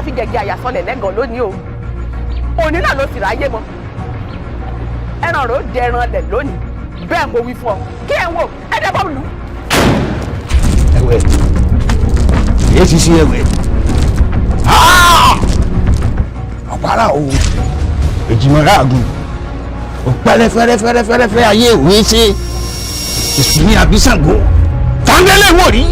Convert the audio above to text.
Fi gẹ̀gẹ̀ àyà sọlẹ̀ lẹ́gàn lónìí o. Òní náà ló sì ráyé mọ́. Ẹran rẹ̀ ó dẹran lẹ̀ lónìí. Bẹ́ẹ̀ mo wí fún ọ. Kí ẹ̀ ń wò ẹ dẹ́ bọ́ọ̀lù. Ẹwẹ èyí ti ṣe ẹwẹ ọ̀pára o, èjìmọ̀ra àgùn òpẹ́rẹ́ fẹ́rẹ́fẹ́rẹ́fẹ́rẹ́ ayé ìwé ṣe ìsúní àbísàngó tàǹgẹ́lẹ̀ wò rí.